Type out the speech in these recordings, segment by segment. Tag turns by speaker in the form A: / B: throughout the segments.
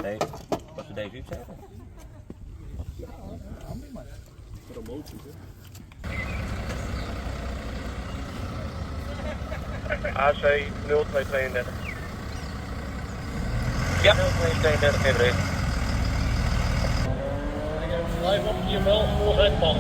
A: Wat we deze útsetten?
B: AC 0232. Ja, 0232 geen bericht. Blijf op je wel voor het pad.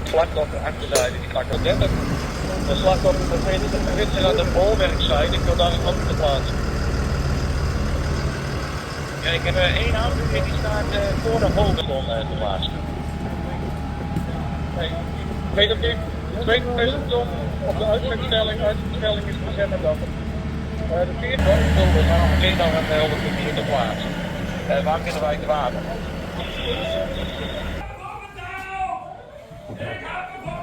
B: Slachtoffer achterzijde, die klak 30. De slachtoffer bevindt zich aan de bolwerkzijde. Ik wil daar een auto te plaatsen. Ja, ik heb één auto en die staat voor de hoofdbron te plaatsen. Nee, ik weet ook niet. Tweede peloton op de uitzendstelling, uitzendstelling is gezet en dat. De vierde we gaan meteen nog een 104 te plaatsen. Waar vinden wij het water?
C: Ik heb